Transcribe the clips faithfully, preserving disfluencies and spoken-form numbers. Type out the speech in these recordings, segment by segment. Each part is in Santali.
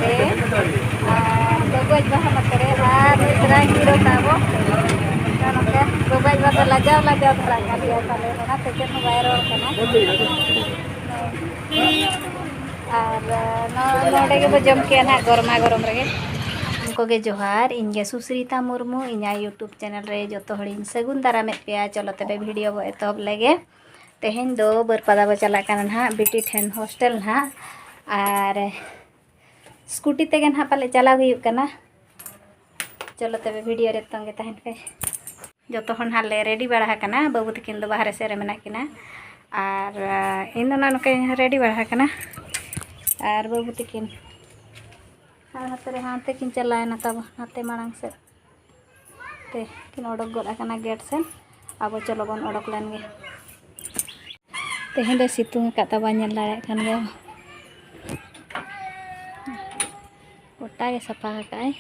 ᱨᱮ, ᱟᱨ ᱜᱚᱜᱚᱡ ᱵᱟᱦᱟ ᱱᱚᱛᱮ ᱨᱮ, ᱟᱨ ᱱᱩᱭ ᱛᱟᱨᱟ ᱦᱤᱨᱳ ᱛᱟᱵᱚ᱾ ᱱᱚᱝᱠᱟ ᱜᱚᱜᱚᱡ ᱵᱟᱦᱟ ᱫᱚ ᱞᱟᱡᱟᱣ ᱞᱟᱡᱟᱣ ᱫᱷᱟᱨᱟ ᱠᱟᱱ ᱜᱮᱭᱟ ᱯᱟᱞᱮ, ᱚᱱᱟᱛᱮ ᱪᱮᱫ ᱦᱚᱸ ᱵᱟᱭ ᱨᱚᱲ ᱠᱟᱱᱟ᱾ ᱟᱨ ᱱᱚ-, ᱱᱚᱰᱮ ᱜᱮᱵᱚ ᱡᱚᱢ ᱠᱮᱜᱼᱟ ᱱᱟᱦᱟᱜ ᱜᱚᱨᱢᱟ ᱜᱚᱨᱚᱢ ᱨᱮᱜᱮ᱾ ᱩᱱᱠᱩ ᱜᱮ ᱡᱚᱦᱟᱨ, ᱤᱧ ᱜᱮ ᱥᱩᱥᱨᱤᱛᱟ ᱢᱩᱨᱢᱩ, ᱤᱧᱟᱹᱜ YouTube ᱪᱮᱱᱮᱞ ᱨᱮ ᱡᱚᱛᱚ ᱦᱚᱲᱤᱧ ᱥᱟᱹᱜᱩᱱ ᱫᱟᱨᱟᱢᱮᱫ ᱯᱮᱭᱟ᱾ ᱪᱚᱞᱚ ᱛᱚᱵᱮ ᱵᱷᱤᱰᱤᱭᱳ ᱵᱚ ᱮᱛᱚᱦᱚᱵ ᱞᱮᱜᱮ᱾ ᱛᱮᱦᱮᱧ ᱫᱚ ᱵᱟᱹᱨᱯᱟᱫᱟ ᱵᱚ ᱪᱟᱞᱟᱜ ᱠᱟᱱᱟ ᱱᱟᱦᱟᱜ, ᱵᱤᱴᱤ ᱴᱷᱮᱱ ᱦᱳᱥᱴᱮᱞ ᱱᱟᱦᱟᱜ᱾ ᱟᱨ ᱥᱠᱩᱴᱤ ᱛᱮᱜᱮ ᱱᱟᱦᱟᱜ ᱯᱟᱞᱮ ᱪᱟᱞᱟᱣ ᱦᱩᱭᱩᱜ ᱠᱟᱱᱟ᱾ ᱪᱚᱞᱚ ᱛᱚᱵᱮ ᱵᱷᱤᱰᱤᱭᱳ ᱨᱮ ᱛᱚᱸᱜᱮ ᱛᱟᱦᱮᱱ ᱯᱮ᱾ ᱡᱚᱛᱚ ᱦᱚᱲ ᱱᱟᱦᱟᱜ ᱞᱮ ᱨᱮᱰᱤ ᱵᱟᱲᱟ ᱟᱠᱟᱱᱟ᱾ ᱵᱟᱹᱵᱩ ᱛᱟᱹᱠᱤᱱ ᱫᱚ ᱵᱟᱦᱨᱮ ᱥᱮᱫ ᱨᱮ ᱢᱮᱱᱟᱜ ᱠᱤᱱᱟ᱾ ᱟᱨ, ᱟ, ᱤᱧ ᱫᱚ ᱱᱚᱜᱼᱚ ᱱᱚᱝᱠᱟᱧ ᱨᱮᱰᱤ ᱵᱟᱲᱟ ᱟᱠᱟᱱᱟ᱾ ᱟᱨ ᱵᱟᱹᱵᱩ ᱛᱟᱹᱠᱤᱱ ᱟᱨ ᱦᱟᱱᱛᱮ ᱨᱮ, ᱦᱟᱱᱛᱮ ᱠᱤᱱ ᱪᱟᱞᱟᱣᱮᱱᱟ ᱛᱟᱵᱚ, ᱦᱟᱱᱛᱮ ᱢᱟᱲᱟᱝ ᱥᱮᱫ ᱛᱮ ᱠᱤᱱ ᱚᱰᱚᱠ ᱜᱚᱫ ᱟᱠᱟᱱᱟ ᱜᱮᱴ ᱥᱮᱫ᱾ ᱟᱵᱚ ᱪᱚᱞᱚ ᱵᱚᱱ ᱚᱰᱚᱠ ᱞᱮᱱ ᱜᱮ᱾ ᱛᱮᱦᱮᱧ ᱫᱚ ᱥᱤᱛᱩᱝ ᱟᱠᱟᱫ ᱛᱟᱵᱚᱱ, ᱧᱮᱞ ᱫᱟᱲᱮᱭᱟᱜ ᱠᱟᱱ ᱜᱮᱭᱟ᱾ ᱜᱚᱴᱟ ᱜᱮ ᱥᱟᱯᱷᱟ ᱟᱠᱟᱫᱼᱟᱭ,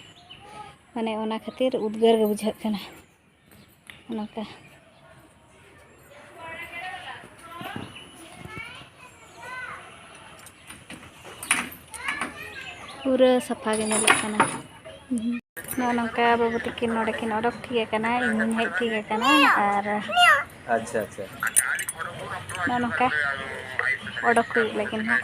ᱢᱟᱱᱮ ᱚᱱᱟ ᱠᱷᱟᱹᱛᱤᱨ ᱩᱫᱽᱜᱟᱹᱨ ᱜᱮ ᱵᱩᱡᱷᱟᱹᱜ ᱠᱟᱱᱟ᱾ ᱱᱚᱝᱠᱟ ᱯᱩᱨᱟᱹ ᱥᱟᱯᱷᱟ ᱜᱮ ᱧᱮᱞᱚᱜ ᱠᱟᱱᱟ᱾ ᱱᱚᱜᱼᱚ ᱱᱚᱝᱠᱟ ᱵᱟᱹᱵᱩ ᱛᱟᱹᱠᱤᱱ ᱱᱚᱰᱮ ᱠᱤᱱ ᱚᱰᱚᱠ ᱴᱷᱤᱠ ᱟᱠᱟᱱᱟ, ᱤᱧ ᱦᱚᱧ ᱦᱮᱡ ᱴᱷᱤᱠ ᱟᱠᱟᱱᱟ᱾ ᱟᱨ ᱟᱪᱪᱷᱟ, ᱟᱪᱪᱷᱟ᱾ ᱱᱚᱜᱼᱚ ᱱᱚᱝᱠᱟ ᱚᱰᱚᱠ ᱦᱩᱭᱩᱜ ᱞᱟᱹᱜᱤᱫ ᱱᱟᱦᱟᱜ᱾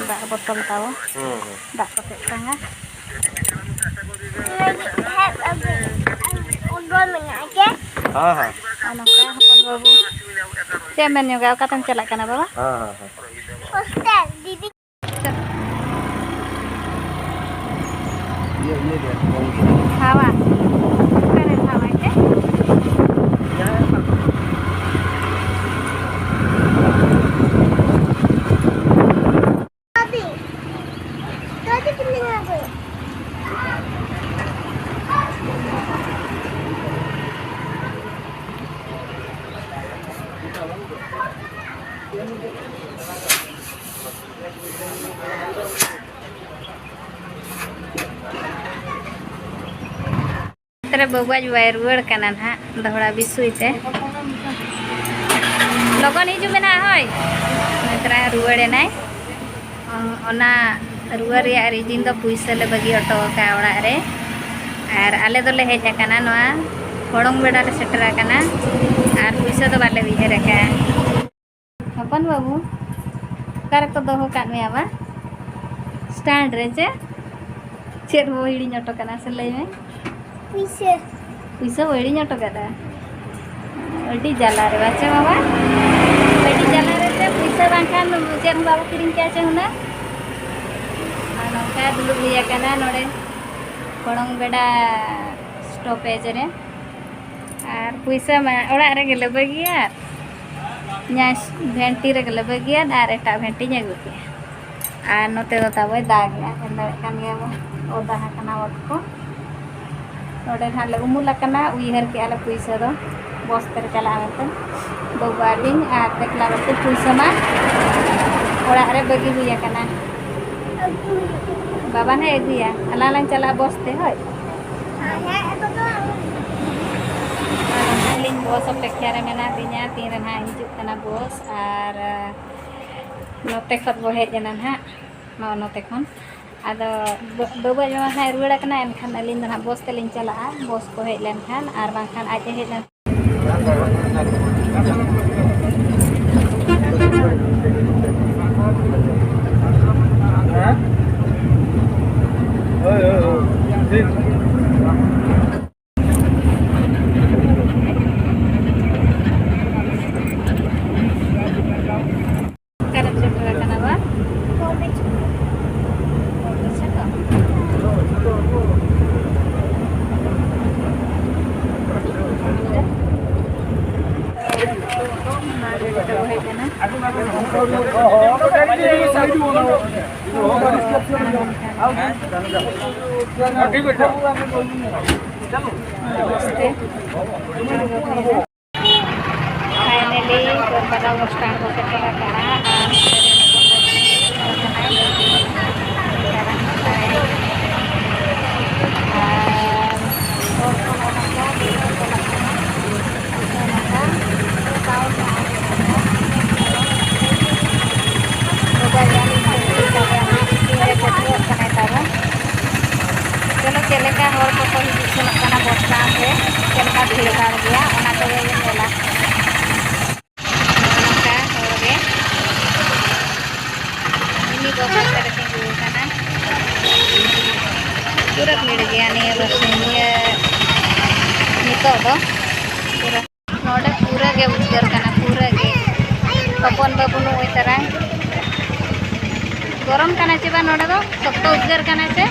ᱫᱟᱜ ᱵᱚᱛᱚᱞ ᱛᱟᱵᱚ᱾ ᱦᱩᱸ, ᱦᱩᱸ᱾ ᱫᱟᱜ ᱠᱚ ᱛᱮᱛᱟᱝᱟ᱾ ᱦᱮᱸ, ᱦᱮᱸ᱾ ᱟᱨ ᱱᱚᱝᱠᱟ ᱦᱚᱯᱚᱱ ᱵᱟᱹᱵᱩ᱾ ᱪᱮᱫ ᱮᱢ ᱢᱮᱱ ᱧᱚᱜᱟ? ᱚᱠᱟᱛᱮᱢ ᱪᱟᱞᱟᱜ ᱠᱟᱱᱟ ᱵᱟᱵᱟ? ᱦᱮᱸ, ᱦᱮᱸ, ᱦᱮᱸ᱾ ᱤᱭᱟᱹ, ᱤᱭᱟᱹ ᱜᱮ, ᱠᱚᱢ ᱜᱮ᱾ ᱦᱟᱣᱟ᱾ ᱚᱠᱟᱨᱮ ᱦᱟᱣᱟ ᱪᱮ? ᱛᱟᱨᱟ ᱵᱟᱹᱵᱩ ᱟᱡ ᱵᱟᱭ ᱨᱩᱣᱟᱹᱲ ᱠᱟᱱᱟ ᱱᱟᱦᱟᱜ, ᱫᱚᱦᱲᱟ ᱵᱤᱥᱩᱭ ᱛᱮ᱾ ᱞᱚᱜᱚᱱ ᱦᱤᱡᱩᱜ ᱢᱮ ᱱᱟᱦᱟᱜ, ᱦᱳᱭ᱾ ᱱᱮᱛᱨᱟ ᱨᱩᱣᱟᱹᱲ ᱮᱱᱟᱭ᱾ ᱚᱱᱟ ᱨᱩᱣᱟᱹᱲ ᱨᱮᱭᱟᱜ reason ᱫᱚ ᱯᱩᱭᱥᱟᱹ ᱞᱮ ᱵᱟᱹᱜᱤ ᱦᱚᱴᱚ ᱟᱠᱟᱫᱼᱟ ᱚᱲᱟᱜ ᱨᱮ᱾ ᱟᱨ ᱟᱞᱮ ᱫᱚᱞᱮ ᱦᱮᱡ ᱟᱠᱟᱱᱟ, ᱱᱚᱣᱟ ᱦᱚᱲᱚᱝ ᱵᱮᱲᱟ ᱞᱮ ᱥᱮᱴᱮᱨ ᱟᱠᱟᱱᱟ᱾ ᱟᱨ ᱯᱩᱭᱥᱟᱹ ᱫᱚ ᱵᱟᱞᱮ ᱩᱭᱦᱟᱹᱨ ᱟᱠᱟᱫᱼᱟ᱾ ᱦᱚᱯᱚᱱ ᱵᱟᱹᱵᱩ, ᱚᱠᱟ ᱨᱮᱠᱚ ᱫᱚᱦᱚ ᱠᱟᱜ ᱢᱮᱭᱟ ᱵᱟ? Stand ᱨᱮ ᱪᱮ? ᱪᱮᱫ ᱵᱚ ᱦᱤᱲᱤᱧ ᱦᱚᱴᱚ ᱠᱟᱜᱼᱟ ᱥᱮ ᱞᱟᱹᱭ ᱢᱮ? ᱯᱩᱭᱥᱟᱹ᱾ ᱯᱩᱭᱥᱟᱹ ᱵᱚ ᱦᱤᱲᱤᱧ ᱦᱚᱴᱚ ᱠᱟᱫᱟ? ᱟᱹᱰᱤ ᱡᱟᱞᱟ ᱨᱮ ᱵᱟᱪᱮ ᱵᱟᱵᱟ? ᱟᱹᱰᱤ ᱡᱟᱞᱟ ᱨᱮ ᱪᱮ, ᱯᱩᱭᱥᱟᱹ ᱵᱟᱝᱠᱷᱟᱱ ᱪᱮᱫ ᱦᱚᱸ ᱵᱟᱵᱚ ᱠᱤᱨᱤᱧ ᱠᱮᱭᱟ ᱪᱮ ᱦᱩᱱᱟᱹᱝ᱾ ᱟᱨ ᱱᱚᱝᱠᱟ ᱫᱩᱲᱩᱵ ᱦᱩᱭ ᱟᱠᱟᱱᱟ ᱱᱚᱰᱮ ᱦᱚᱲᱚᱝ ᱵᱮᱲᱟ stoppage ᱨᱮ᱾ ᱟᱨ ᱯᱩᱭᱥᱟᱹ ᱢᱟ ᱚᱲᱟᱜ ᱨᱮᱜᱮ ᱞᱮ ᱵᱟᱹᱜᱤᱭᱟ, ᱱᱤᱭᱟᱹ ᱵᱷᱮᱱᱴᱤ ᱨᱮᱜᱮ ᱞᱮ ᱵᱟᱹᱜᱤᱭᱟ ᱟᱨ ᱮᱴᱟᱜ ᱵᱷᱮᱱᱴᱤᱧ ᱟᱹᱜᱩ ᱠᱮᱜᱼᱟ᱾ ᱟᱨ ᱱᱚᱛᱮ ᱫᱚ ᱛᱟᱵᱚᱭ ᱫᱟᱜᱮᱜᱼᱟ, ᱧᱮᱞ ᱫᱟᱲᱮᱭᱟᱜ ᱠᱟᱱ ᱜᱮᱭᱟ ᱵᱚᱱ, ᱚᱫᱟ ᱟᱠᱟᱱᱟ ᱚᱛ ᱠᱚ᱾ ᱱᱚᱰᱮ ᱱᱟᱦᱟᱜ ᱞᱮ ᱩᱢᱩᱞ ᱟᱠᱟᱱᱟ, ᱩᱭᱦᱟᱹᱨ ᱠᱮᱜᱼᱟ ᱞᱮ ᱯᱩᱭᱥᱟᱹ ᱫᱚ ᱵᱚᱥ ᱛᱮᱞᱮ ᱪᱟᱞᱟᱜᱼᱟ ᱢᱮᱱᱛᱮ᱾ ᱵᱟᱹᱵᱩ ᱟᱨ ᱤᱧ ᱟᱨ ᱛᱮᱠᱞᱟ ᱵᱟᱹᱵᱩ ᱯᱩᱭᱥᱟᱹ ᱢᱟ ᱚᱲᱟᱜ ᱨᱮ ᱵᱟᱹᱜᱤ ᱦᱩᱭ ᱟᱠᱟᱱᱟ᱾ ᱵᱟᱵᱟ ᱱᱟᱭ ᱟᱹᱜᱩᱭᱟ, ᱟᱞᱟᱝ ᱞᱟᱝ ᱪᱟᱞᱟᱜᱼᱟ ᱵᱚᱥ ᱛᱮ, ᱦᱳᱭ᱾ ᱟᱹᱞᱤᱧ ᱵᱚᱥ ᱚᱯᱮᱠᱷᱟ ᱨᱮ ᱢᱮᱱᱟᱜ ᱞᱤᱧᱟ, ᱛᱤᱱ ᱨᱮ ᱱᱟᱦᱟᱜ ᱦᱤᱡᱩᱜ ᱠᱟᱱᱟ ᱵᱚᱥ᱾ ᱟᱨ ᱱᱚᱛᱮ ᱠᱷᱚᱱ ᱵᱚ ᱦᱮᱡ ᱮᱱᱟ ᱱᱟᱦᱟᱜ, ᱱᱚᱜᱼᱚ ᱱᱚᱛᱮ ᱠᱷᱚᱱ᱾ ᱟᱫᱚ ᱵᱟᱹ-, ᱵᱟᱹᱵᱩ ᱟᱭᱳ ᱱᱟᱦᱟᱜ ᱨᱩᱣᱟᱹᱲ ᱟᱠᱟᱱᱟ, ᱮᱱᱠᱷᱟᱱ ᱟᱹᱞᱤᱧ ᱫᱚ ᱱᱟᱦᱟᱜ ᱵᱚᱥ ᱛᱮᱞᱤᱧ ᱪᱟᱞᱟᱜᱼᱟ, ᱵᱚᱥ ᱠᱚ ᱦᱮᱡ ᱞᱮᱱᱠᱷᱟᱱ, ᱟᱨ ᱵᱟᱝᱠᱷᱟᱱ ᱟᱡ ᱮ ᱦᱮᱡ ᱞᱮᱱᱠᱷᱟᱱ᱾ ᱦᱳᱭ, ᱦᱳᱭ, ᱦᱳᱭ᱾ ᱴᱷᱤᱠ᱾ ᱚᱠᱟᱨᱮᱢ ᱥᱮᱴᱮᱨ ᱟᱠᱟᱱᱟ ᱵᱟ? ᱠᱚᱞᱮᱡᱽ ᱠᱚ᱾ ᱠᱚᱞᱮᱡᱽ ᱪᱷᱟᱛᱟ? ᱚᱱᱟ ᱜᱟᱹᱰᱤ ᱛᱮᱵᱚ ᱦᱮᱡ ᱮᱱᱟ᱾ ᱴᱷᱤᱠ ᱟᱪᱷᱮ᱾ Finally, ᱵᱚᱨᱯᱟᱫᱟ bus stand ᱵᱚ ᱥᱮᱴᱮᱨ ᱟᱠᱟᱱᱟ᱾ ᱟᱨ ᱞᱮᱛᱟᱲ ᱜᱮᱭᱟ, ᱚᱱᱟ ᱠᱚᱜᱮ ᱵᱚᱱ ᱧᱮᱞᱟ᱾ ᱱᱚᱜᱼᱚ ᱱᱚᱝᱠᱟ ᱦᱚᱲ ᱜᱮ ᱢᱤᱱᱤ ᱵᱚᱥ ᱞᱮᱠᱟ ᱨᱮ ᱛᱤᱸᱜᱩ ᱟᱠᱟᱱᱟ᱾ ᱯᱩᱨᱟᱹ ᱵᱷᱤᱲ ᱜᱮᱭᱟ ᱱᱤᱭᱟᱹ ᱵᱟᱨᱥᱤᱧ, ᱱᱤᱭᱟᱹ ᱱᱤᱛᱚᱜ ᱫᱚ ᱯᱩᱨᱟᱹ᱾ ᱱᱚᱰᱮ ᱯᱩᱨᱟᱹ ᱜᱮ ᱩᱫᱽᱜᱟᱹᱨ ᱠᱟᱱᱟ, ᱯᱩᱨᱟᱹ ᱜᱮ᱾ ᱦᱚᱯᱚᱱ ᱵᱟᱹᱵᱩ ᱱᱩᱜᱼᱩᱭ ᱛᱟᱨᱟᱝ᱾ ᱜᱚᱨᱚᱢ ᱠᱟᱱᱟ ᱪᱮ ᱵᱟᱝ ᱱᱚᱰᱮ ᱫᱚ? ᱥᱚᱠᱛᱚ ᱩᱫᱽᱜᱟᱹᱨ ᱠᱟᱱᱟ ᱥᱮ?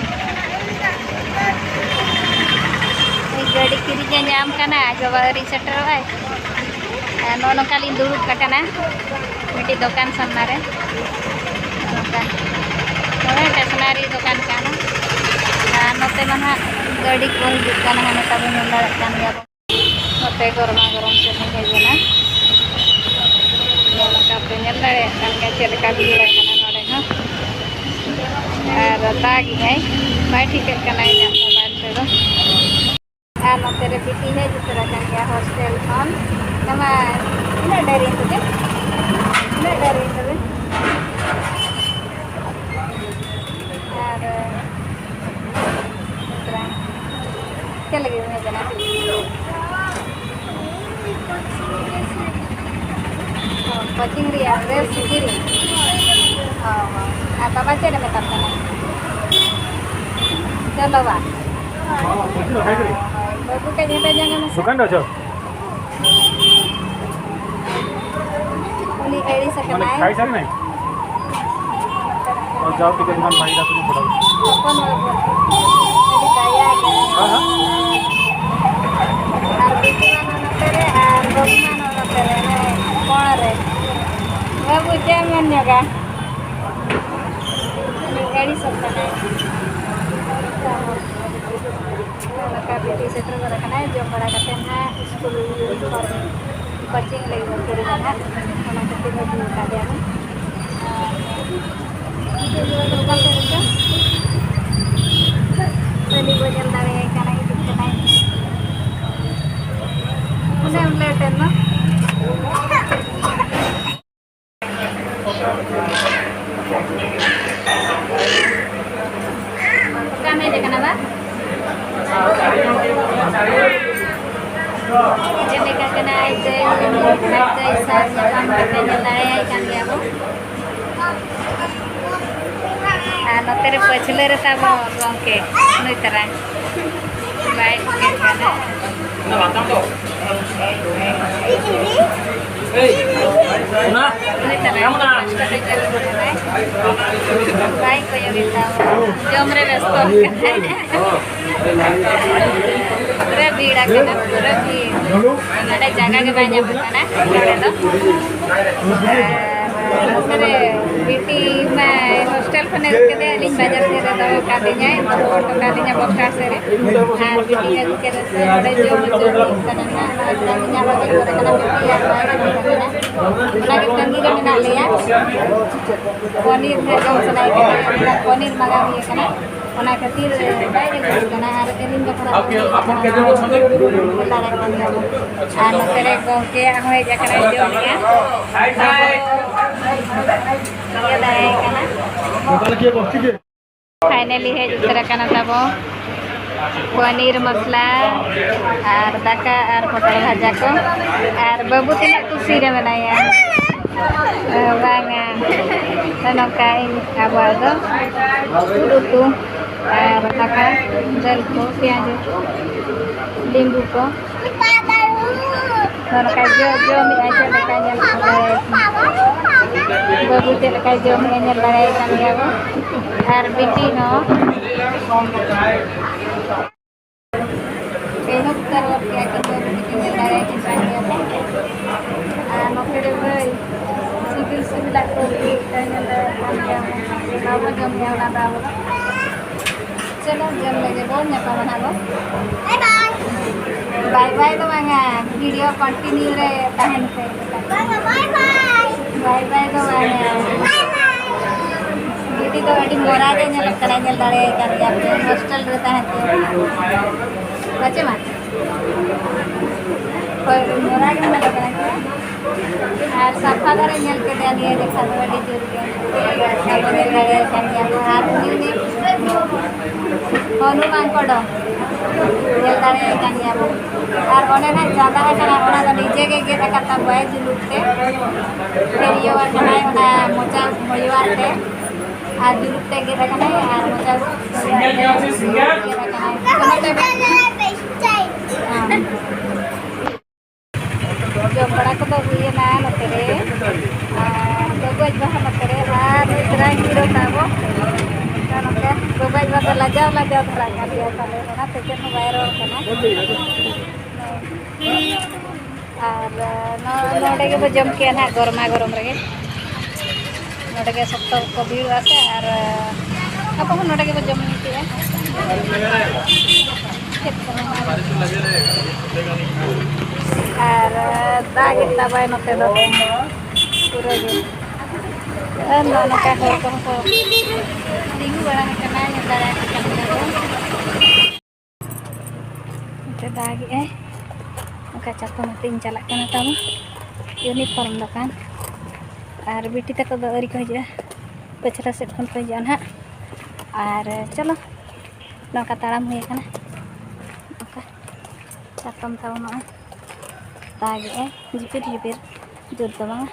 ᱜᱟᱹᱰᱤ ᱠᱤᱨᱤᱧ ᱮ ᱧᱟᱢ ᱠᱟᱱᱟ, ᱟᱡ ᱵᱟᱵᱟ ᱟᱹᱣᱨᱤ ᱥᱮᱴᱮᱨᱚᱜᱼᱟᱭ᱾ ᱟᱨ ᱱᱚᱜᱼᱚ ᱱᱚᱝᱠᱟ ᱞᱤᱧ ᱫᱩᱲᱩᱵ ᱟᱠᱟᱱᱟ ᱢᱤᱫᱴᱤᱡ ᱫᱚᱠᱟᱱ ᱥᱟᱢᱱᱟ ᱨᱮ᱾ ᱱᱚᱝᱠᱟ ᱱᱚᱜᱼᱚᱭ ᱥᱴᱮᱥᱚᱱᱟᱨᱤ ᱫᱚᱠᱟᱱ ᱠᱟᱱᱟ᱾ ᱟᱨ ᱱᱚᱛᱮ ᱢᱟ ᱱᱟᱦᱟᱜ ᱜᱟᱹᱰᱤ ᱠᱚ ᱦᱤᱡᱩᱜ ᱠᱟᱱᱟ, ᱦᱟᱱᱮ ᱛᱟᱵᱚᱱ ᱧᱮᱞ ᱫᱟᱲᱮᱭᱟᱜ ᱠᱟᱱ ᱜᱮᱭᱟ ᱵᱚᱱ᱾ ᱱᱚᱛᱮ ᱜᱚᱨᱢᱟ ᱜᱚᱨᱚᱢ ᱪᱮᱫ ᱦᱮᱡ ᱮᱱᱟ᱾ ᱧᱮᱞ ᱟᱠᱟᱫ ᱯᱮ, ᱧᱮᱞ ᱫᱟᱲᱮᱭᱟᱜ ᱠᱟᱱ ᱜᱮᱭᱟ ᱪᱮᱫ ᱞᱮᱠᱟ ᱵᱷᱤᱲ ᱟᱠᱟᱱᱟ ᱱᱚᱰᱮ ᱦᱚᱸ᱾ ᱟᱨ ᱫᱟᱜ ᱮᱜᱼᱟᱭ, ᱵᱟᱭ ᱴᱷᱤᱠᱟᱹᱜ ᱠᱟᱱᱟ ᱤᱧᱟᱹᱜ ᱢᱳᱵᱟᱭᱤᱞ ᱛᱮᱫᱚ᱾ ᱟᱨ ᱱᱚᱛᱮ ᱨᱮ ᱵᱤᱴᱤ ᱦᱮᱡ ᱩᱛᱟᱹᱨ ᱟᱠᱟᱱ ᱜᱮᱭᱟ ᱦᱳᱥᱴᱮᱞ ᱠᱷᱚᱱ᱾ ᱱᱚᱣᱟ ᱛᱤᱱᱟᱹᱜ ᱰᱷᱮᱨ ᱤᱧ ᱛᱚᱵᱮ? ᱛᱤᱱᱟᱹᱜ ᱰᱷᱮᱨ ᱤᱧ ᱛᱚᱵᱮ? ᱟᱨ ᱪᱮᱫ ᱞᱟᱹᱜᱤᱫ ᱮᱢ ᱦᱮᱡ ᱮᱱᱟ? ᱚ, ᱠᱳᱪᱤᱝ ᱨᱮᱭᱟᱜ ᱰᱨᱮᱥ ᱠᱤᱨᱤᱧ? ᱚ, ᱟᱨ ᱵᱟᱵᱟ ᱪᱮᱫ ᱮ ᱢᱮᱛᱟᱢ ᱠᱟᱱᱟ? ᱪᱚᱞᱚ ᱵᱟ᱾ ᱦᱳᱭ, ᱵᱟᱹᱵᱩ ᱠᱟᱹᱡ ᱦᱮᱸᱫᱮ ᱧᱚᱜ ᱮᱢ ᱫᱚᱠᱟᱱ ᱨᱮ ᱚᱪᱚ᱾ ᱩᱱᱤ ᱟᱹᱲᱤᱥ ᱟᱠᱟᱱᱟᱭ᱾ ᱠᱷᱟᱭ ᱥᱟᱨᱤ ᱱᱟᱭ? ᱚ, ᱡᱟᱣ ᱴᱷᱤᱠ ᱟᱪᱷᱮ, ᱫᱚᱠᱟᱱ ᱵᱷᱟᱜᱤ ᱠᱟᱛᱮ ᱯᱷᱳᱴᱳ᱾ ᱦᱚᱯᱚᱱ ᱵᱟᱹᱵᱩ᱾ ᱟᱹᱰᱤ ᱫᱟᱭᱟ ᱜᱮ᱾ ᱦᱮᱸ, ᱦᱮᱸ᱾ ᱟᱨ ᱵᱤᱴᱤ ᱢᱟ ᱱᱚᱛᱮ ᱨᱮ, ᱟᱨ ᱵᱟᱹᱵᱩ ᱢᱟ ᱱᱚᱛᱮ ᱨᱮ, ᱦᱮᱸ, ᱠᱚᱬ ᱨᱮ᱾ ᱵᱟᱹᱵᱩ, ᱪᱮᱫ ᱮᱢ ᱢᱮᱱ ᱧᱚᱜᱟ? ᱩᱱᱤ ᱟᱹᱲᱤᱥᱚᱜ ᱠᱟᱱᱟᱭ᱾ ᱱᱚᱝᱠᱟ ᱵᱤᱴᱤ ᱥᱮᱴᱮᱨ ᱜᱚᱫ ᱟᱠᱟᱱᱟᱭ, ᱡᱚᱢ ᱵᱟᱲᱟ ᱠᱟᱛᱮ ᱱᱟᱦᱟᱜ ᱥᱠᱩᱞ ᱠᱷᱚᱱ ᱠᱳᱪᱤᱝ ᱞᱟᱹᱜᱤᱫ ᱵᱚᱱ ᱠᱤᱨᱤᱧᱟ ᱱᱟᱦᱟᱜ, ᱚᱱᱟ ᱠᱷᱟᱹᱛᱤᱨ ᱟᱹᱜᱩ ᱟᱠᱟᱫᱮᱭᱟ ᱵᱚᱱ᱾ ᱟᱨ ᱚᱠᱟ ᱥᱮᱫ ᱨᱮᱪᱚ ᱵᱟᱹᱞᱤ ᱵᱚ ᱧᱮᱞ ᱫᱟᱲᱮᱭᱟᱭ ᱠᱟᱱᱟ, ᱦᱤᱡᱩᱜ ᱠᱟᱱᱟᱭ᱾ ᱚᱱᱮ ᱩᱱ ᱞᱮᱴ ᱮᱱ ᱫᱚ᱾ ᱚᱠᱟᱢ ᱦᱮᱡ ᱟᱠᱟᱱᱟ ᱵᱟ? ᱪᱮᱫ ᱞᱮᱠᱟ ᱠᱟᱱᱟᱭ ᱫᱟᱹᱭ? ᱟᱨ ᱫᱟᱹᱭ ᱥᱟᱶ ᱧᱟᱯᱟᱢ ᱠᱟᱛᱮ ᱧᱮᱞ ᱫᱟᱲᱮᱭᱟᱭ ᱠᱟᱱ ᱜᱮᱭᱟ ᱵᱚ᱾ ᱟᱨ ᱱᱚᱛᱮ ᱨᱮ ᱯᱟᱹᱪᱷᱞᱟᱹ ᱨᱮ ᱛᱟᱵᱚ ᱜᱚᱢᱠᱮ ᱱᱩᱭ ᱛᱟᱨᱟ ᱵᱟᱭ ᱴᱷᱤᱠᱟᱹᱜ ᱠᱟᱱᱟ᱾ ᱱᱩᱭ ᱛᱟᱨᱟ ᱵᱟᱭ ᱠᱚᱭᱚᱜᱮᱫ ᱛᱟᱵᱚ, ᱡᱚᱢ ᱨᱮ ᱵᱮᱥᱛᱚ ᱠᱟᱱᱟᱭ᱾ ᱯᱩᱨᱟᱹ ᱵᱷᱤᱲ ᱟᱠᱟᱱᱟ, ᱯᱩᱨᱟᱹ ᱵᱷᱤᱲ᱾ ᱱᱚᱰᱮ ᱡᱟᱭᱜᱟ ᱜᱮ ᱵᱟᱭ ᱧᱟᱢᱚᱜ ᱠᱟᱱᱟ ᱱᱚᱰᱮ ᱫᱚ᱾ ᱟᱨ ᱱᱚᱛᱮ ᱨᱮ ᱵᱤᱴᱤ ᱢᱟ ᱦᱳᱥᱴᱮᱞ ᱠᱷᱚᱱᱮ ᱟᱹᱜᱩ ᱠᱮᱫᱮᱭᱟ, ᱟᱹᱞᱤᱧ ᱵᱟᱡᱟᱨ ᱥᱮᱫ ᱨᱮ ᱫᱚᱦᱚ ᱠᱟᱫᱤᱧᱟᱭ, ᱫᱚᱦᱚ ᱦᱚᱴᱚ ᱠᱟᱫᱤᱧᱟ ᱵᱚᱥ ᱥᱴᱮᱱᱰ ᱥᱮᱫ ᱨᱮ᱾ ᱟᱨ ᱵᱤᱴᱤ ᱟᱹᱜᱩ ᱠᱮᱫᱮ ᱛᱮ ᱱᱚᱰᱮ ᱡᱚᱢ ᱦᱚᱪᱚ ᱦᱩᱭᱩᱜ ᱠᱟᱱᱟ ᱱᱟᱦᱟᱜ᱾ ᱱᱚᱜᱼᱚᱭ ᱛᱮᱦᱮᱧ ᱤᱧᱟᱹᱜ ᱵᱟᱡᱟᱨ ᱠᱚᱨᱮ ᱠᱟᱱᱟ ᱵᱤᱴᱤ ᱟᱨ ᱵᱟᱭ ᱟᱹᱜᱩ ᱠᱟᱫᱤᱧᱟ᱾ ᱚᱱᱟ ᱜᱮ ᱛᱟᱺᱜᱤ ᱨᱮ ᱢᱮᱱᱟᱜ ᱞᱮᱭᱟ᱾ ᱯᱚᱱᱤᱨ ᱱᱟᱜ ᱡᱚᱢ ᱥᱟᱱᱟᱭᱮ ᱠᱟᱱᱟ, ᱯᱚᱱᱤᱨ ᱢᱟᱸᱜᱟᱣ ᱦᱩᱭ ᱠᱟᱱᱟ, ᱚᱱᱟ ᱠᱷᱟᱹᱛᱤᱨ ᱵᱟᱭ ᱟᱹᱜᱩ ᱠᱟᱱᱟ᱾ ᱟᱨ ᱟᱹᱞᱤᱧ ᱫᱚ ᱛᱷᱚᱲᱟ ᱧᱮᱞ ᱫᱟᱲᱮᱭᱟᱜ ᱠᱟᱱ ᱜᱮᱭᱟ ᱵᱚᱱ᱾ ᱟᱨ ᱱᱚᱛᱮ ᱨᱮ ᱜᱚᱢᱠᱮᱭᱟᱜ ᱦᱚᱸ ᱦᱮᱡ ᱟᱠᱟᱱᱟ, ᱡᱚᱢᱮᱜᱼᱟ᱾ ᱤᱭᱟᱹ ᱫᱟᱲᱮᱭᱟᱭ ᱠᱟᱱᱟ᱾ ᱯᱷᱟᱭᱱᱟᱞᱤ ᱦᱮᱡ ᱩᱛᱟᱹᱨ ᱟᱠᱟᱱᱟ ᱛᱟᱵᱚ ᱯᱚᱱᱤᱨ ᱢᱚᱥᱞᱟ ᱟᱨ ᱫᱟᱠᱟ ᱟᱨ ᱯᱚᱴᱚᱞ ᱵᱷᱟᱡᱟ ᱠᱚ᱾ ᱟᱨ ᱵᱟᱹᱵᱩ ᱛᱤᱱᱟᱹᱜ ᱠᱩᱥᱤ ᱨᱮ ᱢᱮᱱᱟᱭᱟ᱾ ᱚ, ᱵᱟᱝᱟ᱾ ᱛᱚ, ᱱᱚᱝᱠᱟ ᱤᱧ ᱟᱵᱚᱣᱟᱜ ᱫᱚ ᱩᱫ ᱩᱛᱩ ᱟᱨ ᱫᱟᱠᱟ, ᱫᱟᱹᱞ ᱠᱚ, ᱯᱮᱸᱭᱟᱡᱽ, ᱞᱮᱵᱩ ᱠᱚ᱾ ᱱᱚᱝᱠᱟ ᱡᱚ-, ᱡᱚᱢᱮᱜᱼᱟᱭ, ᱪᱮᱫ ᱞᱮᱠᱟ ᱧᱮᱞ ᱫᱟᱲᱮᱭᱟᱭ ᱠᱟᱱᱟ᱾ ᱵᱟᱹᱵᱩ ᱪᱮᱫ ᱞᱮᱠᱟᱭ ᱡᱚᱢᱮᱜᱼᱟ, ᱧᱮᱞ ᱫᱟᱲᱮᱭᱟᱭ ᱠᱟᱱ ᱜᱮᱭᱟ ᱵᱚᱱ᱾ ᱟᱨ ᱵᱤᱴᱤ ᱦᱚᱸ᱾ ᱮᱦᱚᱵ ᱩᱛᱟᱹᱨ ᱜᱚᱫ ᱠᱮᱜᱼᱟ ᱠᱤᱱ, ᱵᱟᱹᱵᱩ ᱛᱟᱹᱠᱤᱱ ᱧᱮᱞ ᱫᱟᱲᱮᱭᱟᱭ ᱠᱟᱱ ᱜᱮᱭᱟ ᱵᱚᱱ᱾ ᱟᱨ ᱱᱚᱛᱮ ᱨᱮ ᱵᱷᱟᱹᱭ ᱥᱤᱵᱤᱞ ᱥᱤᱵᱤᱞᱟᱜ ᱠᱚ ᱩᱛᱩᱭᱮᱫ ᱠᱟᱱ, ᱧᱮᱞ ᱫᱟᱲᱮᱭᱟᱜ ᱠᱟᱱ ᱜᱮᱭᱟ ᱵᱚᱱ᱾ ᱵᱟᱵᱚ ᱡᱚᱢ ᱜᱮᱭᱟ ᱚᱱᱟ ᱫᱚ ᱟᱵᱚ ᱫᱚ᱾ ᱪᱚᱞᱚ, ᱡᱚᱢ ᱞᱮᱜᱮ ᱵᱚᱱ, ᱧᱟᱯᱟᱢᱟ ᱱᱟᱦᱟᱜ ᱵᱚᱱ᱾ ᱵᱟᱭ ᱵᱟᱭ᱾ ᱵᱟᱭ ᱵᱟᱭ ᱫᱚ ᱵᱟᱝᱟ, ᱵᱷᱤᱰᱤᱭᱳ ᱠᱚᱱᱴᱤᱱᱤᱭᱩ ᱨᱮ ᱛᱟᱦᱮᱱ ᱯᱮ᱾ ᱵᱟᱭ ᱵᱟᱭ᱾ ᱵᱟᱭ ᱵᱟᱭ ᱫᱚ ᱵᱟᱝᱟ᱾ ᱵᱟᱭ ᱵᱟᱭ᱾ ᱵᱷᱤᱰᱤ ᱫᱚ ᱟᱹᱰᱤ ᱢᱚᱨᱟ ᱜᱮ ᱧᱮᱞᱚᱜ ᱠᱟᱱᱟ, ᱧᱮᱞ ᱫᱟᱲᱮᱭᱟᱭ ᱠᱟᱱ ᱜᱮᱭᱟ ᱯᱮ, ᱦᱳᱥᱴᱮᱞ ᱨᱮ ᱛᱟᱦᱮᱸ ᱛᱮ᱾ ᱵᱟᱪᱮ ᱢᱟ? ᱦᱳᱭ, ᱢᱚᱨᱟ ᱜᱮ ᱧᱮᱞᱚᱜ ᱠᱟᱱᱟ ᱠᱚ᱾ ᱟᱨ ᱥᱟᱯᱷᱟ ᱫᱷᱟᱨᱟ ᱧᱮᱞ ᱠᱮᱫᱮᱭᱟ ᱱᱤᱭᱟᱹ ᱡᱚᱠᱷᱟ ᱫᱚ ᱟᱹᱰᱤ ᱡᱳᱨ ᱜᱮ᱾ ᱟᱵᱚ ᱧᱮᱞ ᱫᱟᱲᱮᱭᱟᱭ ᱠᱟᱱ ᱜᱮᱭᱟ ᱵᱚ᱾ ᱟᱨ ᱩᱱᱤ, ᱩᱱᱤ ᱦᱚᱱᱩᱢᱟᱱ ᱠᱚᱰᱚᱢ᱾ ᱧᱮᱞ ᱫᱟᱲᱮᱭᱟᱭ ᱠᱟᱱ ᱜᱮᱭᱟ ᱵᱚᱱ᱾ ᱟᱨ ᱚᱸᱰᱮ ᱱᱟᱜ ᱪᱟᱸᱫᱟ ᱟᱠᱟᱱᱟ, ᱚᱱᱟ ᱫᱚ ᱱᱤᱡᱮ ᱜᱮ ᱜᱮᱫ ᱟᱠᱟᱫ ᱛᱟᱵᱚᱣᱟᱭ ᱡᱩᱞᱩᱯ ᱛᱮ᱾ ᱯᱷᱮᱨᱤᱭᱟᱹ ᱟᱠᱟᱱᱟᱭ ᱚᱱᱟ ᱢᱚᱪᱟ ᱢᱚᱭᱩᱣᱟᱨ ᱛᱮ᱾ ᱟᱨ ᱡᱩᱞᱩᱯ ᱛᱮ ᱜᱮᱫ ᱟᱠᱟᱱᱟᱭ ᱟᱨ ᱢᱚᱪᱟ ᱜᱮᱫ ᱟᱠᱟᱱᱟᱭ᱾ ᱚᱱᱟᱛᱮ ᱡᱚᱢ ᱵᱟᱲᱟ ᱠᱚᱫᱚ ᱦᱩᱭᱮᱱᱟ ᱱᱚᱛᱮ ᱨᱮ᱾ ᱟᱨ ᱵᱟᱹᱵᱩ ᱟᱡ ᱵᱟᱵᱟ ᱱᱚᱛᱮ ᱨᱮ, ᱟᱨ ᱱᱩᱭ ᱛᱚᱨᱟ ᱦᱤᱨᱳ ᱛᱟᱵᱚ᱾ ᱱᱚᱝᱠᱟ ᱵᱟᱹᱵᱩ ᱟᱡ ᱵᱟᱵᱟ ᱫᱚ ᱞᱟᱡᱟᱣ ᱞᱟᱡᱟᱣ ᱫᱷᱟᱨᱟ ᱠᱟᱱ ᱜᱮᱭᱟ ᱯᱟᱞᱮ, ᱚᱱᱟᱛᱮ ᱪᱮᱫ ᱦᱚᱸ ᱵᱟᱭ ᱨᱚᱲ ᱠᱟᱱᱟ᱾ ᱟᱨ ᱱᱚ-, ᱱᱚᱰᱮ ᱜᱮᱵᱚ ᱡᱚᱢ ᱠᱮᱜᱼᱟ ᱱᱟᱦᱟᱜ ᱜᱚᱨᱢᱟ ᱜᱚᱨᱚᱢ ᱨᱮᱜᱮ᱾ ᱱᱚᱰᱮ ᱜᱮ ᱥᱚᱠᱛᱚ ᱠᱚ ᱵᱷᱤᱲᱚᱜᱼᱟ ᱥᱮ, ᱟᱨ ᱟᱵᱚ ᱦᱚᱸ ᱱᱚᱰᱮ ᱜᱮᱵᱚ ᱡᱚᱢ ᱧᱩ ᱠᱮᱜᱼᱟ᱾ ᱪᱮᱫ ᱠᱚ ᱢᱮᱱᱟ? ᱟᱨ ᱫᱟᱜ ᱮᱫ ᱛᱟᱵᱟᱭ ᱱᱚᱛᱮ ᱫᱚ ᱯᱩᱨᱟᱹ ᱜᱮ᱾ ᱟᱨ ᱱᱚᱜᱼᱚ ᱱᱚᱝᱠᱟ ᱦᱚᱲ ᱠᱚᱦᱚᱸ ᱠᱚ ᱛᱤᱸᱜᱩ ᱵᱟᱲᱟ ᱟᱠᱟᱱᱟ, ᱧᱮᱞ ᱫᱟᱲᱮᱭᱟᱠᱚ ᱠᱟᱱ ᱜᱮᱭᱟ ᱵᱚᱱ᱾ ᱱᱚᱛᱮ ᱫᱟᱜᱮᱜᱼᱟᱭ᱾ ᱚᱱᱠᱟ ᱪᱟᱛᱚᱢ ᱟᱛᱮᱧ ᱪᱟᱞᱟᱜ ᱠᱟᱱᱟ ᱛᱟᱵᱚ ᱤᱭᱩᱱᱤᱯᱷᱚᱨᱢ ᱫᱚᱠᱟᱱ᱾ ᱟᱨ ᱵᱤᱴᱤ ᱛᱟᱠᱚ ᱫᱚ ᱟᱹᱣᱨᱤ ᱠᱚ ᱦᱤᱡᱩᱜᱼᱟ, ᱯᱟᱹᱪᱷᱞᱟᱹ ᱥᱮᱫ ᱠᱷᱚᱱ ᱠᱚ ᱦᱤᱡᱩᱜᱼᱟ ᱱᱟᱦᱟᱜ᱾ ᱟᱨ ᱪᱚᱞᱚ, ᱱᱚᱝᱠᱟ ᱛᱟᱲᱟᱢ ᱦᱩᱭ ᱟᱠᱟᱱᱟ᱾ ᱱᱚᱝᱠᱟ ᱪᱟᱛᱚᱢ ᱛᱟᱵᱚ ᱱᱚᱜᱼᱚᱭ ᱫᱟᱜᱮᱜᱼᱟᱭ ᱡᱷᱤᱯᱤᱨ ᱡᱷᱤᱯᱤᱨ, ᱡᱳᱨ ᱫᱚ ᱵᱟᱝᱟ᱾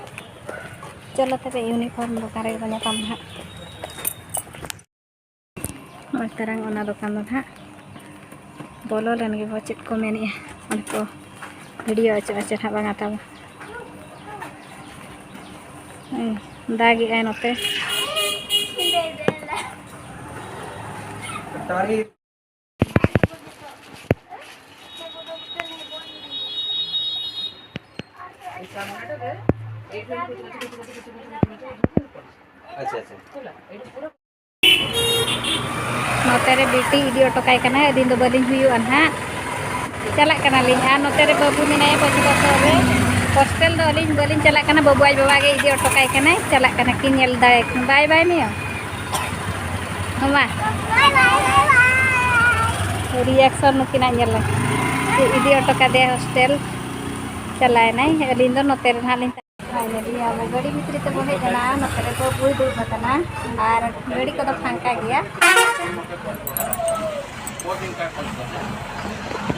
ᱪᱚᱞᱚ ᱛᱚᱵᱮ ᱤᱭᱩᱱᱤᱯᱷᱚᱨᱢ ᱫᱚᱠᱟᱱ ᱨᱮᱜᱮ ᱵᱚᱱ ᱧᱟᱯᱟᱢᱟ ᱱᱟᱦᱟᱜ᱾ ᱱᱚᱜᱼᱚᱭ ᱛᱟᱨᱟᱝ ᱚᱱᱟ ᱫᱚᱠᱟᱱ ᱫᱚ ᱱᱟᱦᱟᱜ ᱵᱚᱞᱚ ᱞᱮᱱ ᱜᱮᱵᱚ, ᱪᱮᱫ ᱠᱚ ᱢᱮᱱᱮᱜᱼᱟ ᱚᱸᱰᱮ ᱠᱚ ᱵᱷᱤᱰᱤᱭᱳ ᱦᱚᱪᱚᱜᱼᱟ ᱪᱮ ᱱᱟᱦᱟᱜ ᱵᱟᱝᱟ ᱛᱟᱵᱚ᱾ ᱦᱮᱸ, ᱫᱟᱜᱮᱜᱼᱟᱭ ᱱᱚᱛᱮ᱾ ᱟᱪᱪᱷᱟ, ᱟᱪᱪᱷᱟ᱾ ᱱᱚᱛᱮ ᱨᱮ ᱵᱤᱴᱤ ᱤᱫᱤ ᱦᱚᱴᱚ ᱠᱟᱭ ᱠᱟᱱᱟᱭ, ᱟᱹᱞᱤᱧ ᱫᱚ ᱵᱟᱹᱞᱤᱧ ᱦᱩᱭᱩᱜᱼᱟ ᱱᱟᱦᱟᱜ, ᱪᱟᱞᱟᱜ ᱠᱟᱱᱟᱞᱤᱧ᱾ ᱟᱨ ᱱᱚᱛᱮ ᱨᱮ ᱵᱟᱹᱵᱩ ᱢᱮᱱᱟᱭᱟ ᱯᱚᱪᱷᱤᱢ ᱯᱟᱥᱴᱟ ᱨᱮ, ᱦᱳᱥᱴᱮᱞ ᱫᱚ ᱟᱹᱞᱤᱧ ᱵᱟᱹᱞᱤᱧ ᱪᱟᱞᱟᱜ ᱠᱟᱱᱟ, ᱵᱟᱹᱵᱩ ᱟᱡ ᱵᱟᱵᱟ ᱜᱮ ᱤᱫᱤ ᱦᱚᱴᱚ ᱠᱟᱭ ᱠᱟᱱᱟᱭ, ᱪᱟᱞᱟᱜ ᱠᱟᱱᱟ ᱠᱤᱱ ᱧᱮᱞ ᱫᱟᱲᱮ᱾ ᱵᱟᱭ ᱵᱟᱭ ᱢᱮᱭᱟ ᱢᱟᱢᱟ᱾ ᱨᱤᱭᱟᱠᱥᱚᱱ ᱱᱩᱠᱤᱱᱟᱜ ᱧᱮᱞ ᱞᱮ, ᱤᱫᱤ ᱦᱚᱴᱚ ᱠᱟᱫᱮᱭᱟ ᱦᱳᱥᱴᱮᱞ, ᱪᱟᱞᱟᱣᱮᱱᱟᱭ, ᱟᱹᱞᱤᱧ ᱫᱚ ᱱᱚᱛᱮ ᱨᱮ ᱱᱟᱦᱟᱜ ᱞᱤᱧ ᱛᱟᱦᱮᱸ᱾ ᱯᱷᱟᱭᱱᱟᱞᱤ ᱟᱵᱚ ᱜᱟᱹᱰᱤ ᱵᱷᱤᱛᱨᱤ ᱛᱮᱵᱚ ᱦᱮᱡ ᱮᱱᱟ, ᱱᱚᱛᱮ ᱨᱮ ᱵᱟᱹᱵᱩᱭ ᱫᱩᱲᱩᱵ ᱟᱠᱟᱱᱟ ᱟᱨ ᱜᱟᱹᱰᱤ ᱠᱚᱫᱚ ᱯᱷᱟᱸᱠᱟ ᱜᱮᱭᱟ᱾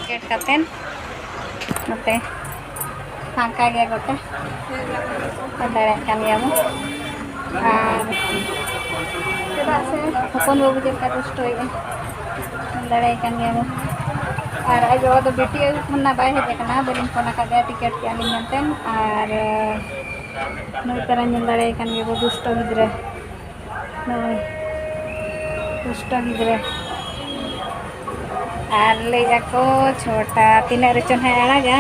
ᱜᱮᱫ ᱠᱟᱛᱮᱱ ᱱᱚᱛᱮ ᱯᱷᱟᱸᱠᱟ ᱜᱮᱭᱟ ᱜᱚᱴᱟ, ᱧᱮᱞ ᱫᱟᱲᱮᱭᱟᱜ ᱠᱟᱱ ᱜᱮᱭᱟ ᱵᱚᱱ᱾ ᱟᱨ ᱪᱮᱫᱟᱜ ᱥᱮ ᱦᱚᱯᱚᱱ ᱵᱟᱹᱵᱩ ᱪᱮᱫ ᱞᱮᱠᱟ ᱫᱩᱥᱴᱚᱭᱮᱫᱼᱟ, ᱧᱮᱞ ᱫᱟᱲᱮᱭᱟᱜ ᱠᱟᱱ ᱜᱮᱭᱟ ᱵᱚᱱ᱾ ᱟᱨ ᱟᱡ ᱵᱟᱵᱟ ᱫᱚ ᱵᱤᱴᱤ ᱟᱹᱜᱩ ᱠᱷᱚᱱ ᱱᱟᱜ ᱵᱟᱭ ᱦᱮᱡ ᱟᱠᱟᱱᱟ, ᱵᱟᱹᱞᱤᱧ ᱯᱷᱳᱱ ᱟᱠᱟᱫ ᱫᱮᱭᱟ ᱴᱤᱠᱤᱴ ᱠᱮᱜᱼᱟ ᱞᱤᱧ ᱢᱮᱱᱛᱮ᱾ ᱟᱨ ᱱᱩᱭ ᱛᱟᱨᱟ ᱧᱮᱞ ᱫᱟᱲᱮᱭᱟᱭ ᱠᱟᱱ ᱜᱮᱭᱟ ᱵᱚ, ᱫᱩᱥᱴᱚ ᱜᱤᱫᱽᱨᱟᱹ᱾ ᱱᱚᱜᱼᱚᱭ ᱫᱩᱥᱴᱚ ᱜᱤᱫᱽᱨᱟᱹ᱾ ᱟᱨ ᱞᱟᱹᱭ ᱟᱠᱚ ᱪᱷᱚᱴᱟ ᱛᱤᱱᱟᱹᱜ ᱨᱮᱪᱚ ᱱᱟᱦᱟᱜ ᱟᱲᱟᱜᱟ᱾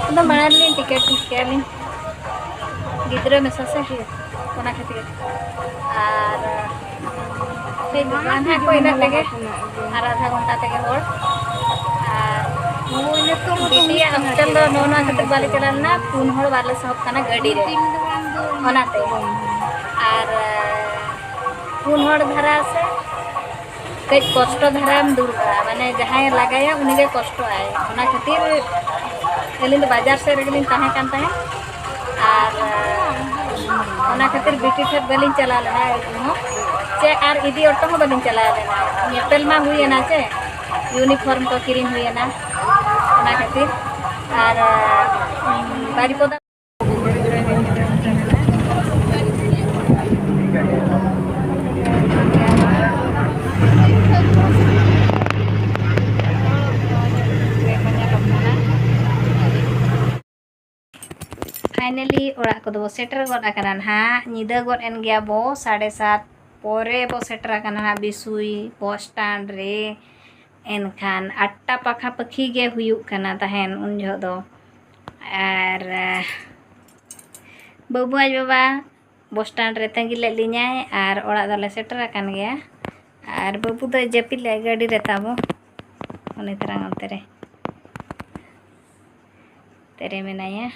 ᱟᱫᱚ ᱢᱟᱲᱟᱝ ᱨᱮᱞᱤᱧ ᱴᱤᱠᱤᱴ ᱴᱷᱤᱠ ᱠᱮᱜᱼᱟ ᱞᱤᱧ, ᱜᱤᱫᱽᱨᱟᱹ ᱢᱮᱥᱟ ᱥᱮ, ᱚᱱᱟ ᱠᱷᱟᱹᱛᱤᱨ᱾ ᱟᱨ ᱦᱮᱡ ᱜᱚᱫᱚᱜᱼᱟ ᱱᱟᱦᱟᱜ ᱠᱚ ᱤᱱᱟᱹᱜ ᱛᱮᱜᱮ, ᱟᱨ ᱟᱫᱷᱟ ᱜᱷᱚᱱᱴᱟ ᱛᱮᱜᱮ ᱦᱚᱲ᱾ ᱟᱨ ᱵᱤᱴᱤᱭᱟᱜ ᱦᱳᱥᱴᱮᱞ ᱫᱚ ᱱᱚᱜᱼᱚ ᱱᱚᱣᱟ ᱠᱷᱟᱹᱛᱤᱨ ᱵᱟᱞᱮ ᱪᱟᱞᱟᱣ ᱞᱮᱱᱟ, ᱯᱩᱱ ᱦᱚᱲ ᱵᱟᱞᱮ ᱥᱟᱦᱚᱵ ᱠᱟᱱᱟ ᱜᱟᱹᱰᱤ ᱨᱮ, ᱚᱱᱟᱛᱮ᱾ ᱟᱨ ᱯᱩᱱ ᱦᱚᱲ ᱫᱷᱟᱨᱟ ᱥᱮ ᱠᱟᱹᱡ ᱠᱚᱥᱴᱚ ᱫᱷᱟᱨᱟᱢ ᱫᱩᱲᱩᱵᱼᱟ, ᱢᱟᱱᱮ ᱡᱟᱦᱟᱸᱭ ᱞᱟᱜᱟᱭᱟ ᱩᱱᱤᱜᱮ ᱠᱚᱥᱴᱚᱜᱼᱟᱭ᱾ ᱚᱱᱟ ᱠᱷᱟᱹᱛᱤᱨ ᱟᱹᱞᱤᱧ ᱫᱚ ᱵᱟᱡᱟᱨ ᱥᱮᱫ ᱨᱮᱜᱮᱞᱤᱧ ᱛᱟᱦᱮᱸ ᱠᱟᱱ ᱛᱟᱦᱮᱸᱫ, ᱟᱨ ᱚᱱᱟ ᱠᱷᱟᱹᱛᱤᱨ ᱵᱤᱴᱤ ᱴᱷᱮᱱ ᱵᱟᱹᱞᱤᱧ ᱪᱟᱞᱟᱣ ᱞᱮᱱᱟ ᱟᱹᱜᱩ ᱦᱚᱸ, ᱪᱮ ᱟᱨ ᱤᱫᱤ ᱚᱴᱚ ᱦᱚᱸ ᱵᱟᱹᱞᱤᱧ ᱪᱟᱞᱟᱣ ᱞᱮᱱᱟ᱾ ᱧᱮᱯᱮᱞ ᱢᱟ ᱦᱩᱭᱮᱱᱟ ᱪᱮ, ᱤᱭᱩᱱᱤᱯᱷᱚᱨᱢ ᱠᱚ ᱠᱤᱨᱤᱧ ᱦᱩᱭᱮᱱᱟ, ᱚᱱᱟ ᱠᱷᱟᱹᱛᱤᱨ᱾ ᱟᱨ ᱵᱟᱨᱤᱯᱚᱫᱟ ᱯᱷᱟᱭᱱᱟᱞᱤ ᱚᱲᱟᱜ ᱠᱚᱫᱚ ᱵᱚ ᱥᱮᱴᱮᱨ ᱜᱚᱫ ᱟᱠᱟᱱᱟ ᱱᱟᱦᱟᱜ᱾ ᱧᱤᱫᱟᱹ ᱜᱚᱫ ᱮᱱ ᱜᱮᱭᱟ ᱵᱚ, ᱥᱟᱲᱮ ᱥᱟᱛ ᱯᱚᱨᱮ ᱵᱚ ᱥᱮᱴᱮᱨ ᱟᱠᱟᱱᱟ ᱱᱟᱦᱟᱜ ᱵᱤᱥᱩᱭ ᱵᱚᱥ ᱥᱴᱮᱱᱰ ᱨᱮ᱾ ᱮᱱᱠᱷᱟᱱ ᱟᱴᱴᱟ ᱯᱟᱠᱷᱟ ᱯᱟᱹᱠᱷᱤ ᱜᱮ ᱦᱩᱭᱩᱜ ᱠᱟᱱᱟ ᱛᱟᱦᱮᱱ ᱩᱱ ᱡᱚᱦᱚᱜ ᱫᱚ᱾ ᱟᱨ ᱵᱟᱹᱵᱩ ᱟᱡ ᱵᱟᱵᱟ ᱵᱚᱥ ᱥᱴᱮᱱᱰ ᱨᱮ ᱛᱟᱺᱜᱤ ᱞᱮᱫ ᱞᱤᱧᱟᱭ ᱟᱨ ᱚᱲᱟᱜ ᱫᱚᱞᱮ ᱥᱮᱴᱮᱨ ᱟᱠᱟᱱ ᱜᱮᱭᱟ᱾ ᱟᱨ ᱵᱟᱹᱵᱩ ᱫᱚᱭ ᱡᱟᱹᱯᱤᱫ ᱞᱮᱫ ᱜᱟᱹᱰᱤ ᱨᱮ ᱛᱟᱵᱚ, ᱩᱱᱤ ᱛᱟᱨᱟᱝ ᱚᱱᱛᱮ ᱨᱮ, ᱚᱱᱛᱮ ᱨᱮ ᱢᱮᱱᱟᱭᱟ᱾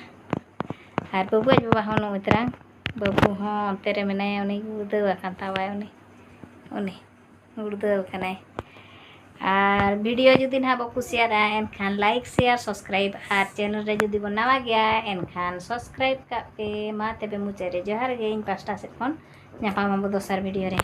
ᱟᱨ ᱵᱟᱹᱵᱩ ᱟᱡ ᱵᱟᱵᱟ ᱦᱚᱸ ᱱᱚᱜᱼᱚᱭ ᱛᱟᱨᱟᱝ, ᱵᱟᱹᱵᱩ ᱦᱚᱸ ᱚᱱᱛᱮ ᱨᱮ ᱢᱮᱱᱟᱭᱟ, ᱩᱱᱤ ᱜᱩᱲᱫᱟᱹᱣ ᱟᱠᱟᱱ ᱛᱟᱵᱟᱭ, ᱩᱱᱤ, ᱩᱱᱤ ᱜᱩᱲᱫᱟᱹᱣ ᱟᱠᱟᱱᱟᱭ᱾ ᱟᱨ ᱵᱷᱤᱰᱤᱭᱳ ᱡᱩᱫᱤ ᱱᱟᱦᱟᱜ ᱵᱚ ᱠᱩᱥᱤᱭᱟᱫᱟ, ᱮᱱᱠᱷᱟᱱ ᱞᱟᱭᱤᱠ, ᱥᱮᱭᱟᱨ, ᱥᱟᱵᱥᱠᱨᱟᱭᱤᱵ, ᱟᱨ ᱪᱮᱱᱮᱞ ᱨᱮ ᱡᱩᱫᱤ ᱵᱚᱱ ᱱᱟᱣᱟ ᱜᱮᱭᱟ, ᱮᱱᱠᱷᱟᱱ ᱥᱟᱵᱥᱠᱨᱟᱭᱤᱵ ᱠᱟᱜ ᱯᱮ᱾ ᱢᱟ ᱛᱚᱵᱮ ᱢᱩᱪᱟᱹᱫ ᱨᱮ ᱡᱚᱦᱟᱨ ᱜᱮ ᱤᱧ ᱯᱟᱥᱴᱟ ᱥᱮᱫ ᱠᱷᱚᱱ᱾ ᱧᱟᱯᱟᱢ ᱟᱵᱚ ᱫᱚᱥᱟᱨ ᱵᱷᱤᱰᱤᱭᱳ ᱨᱮ᱾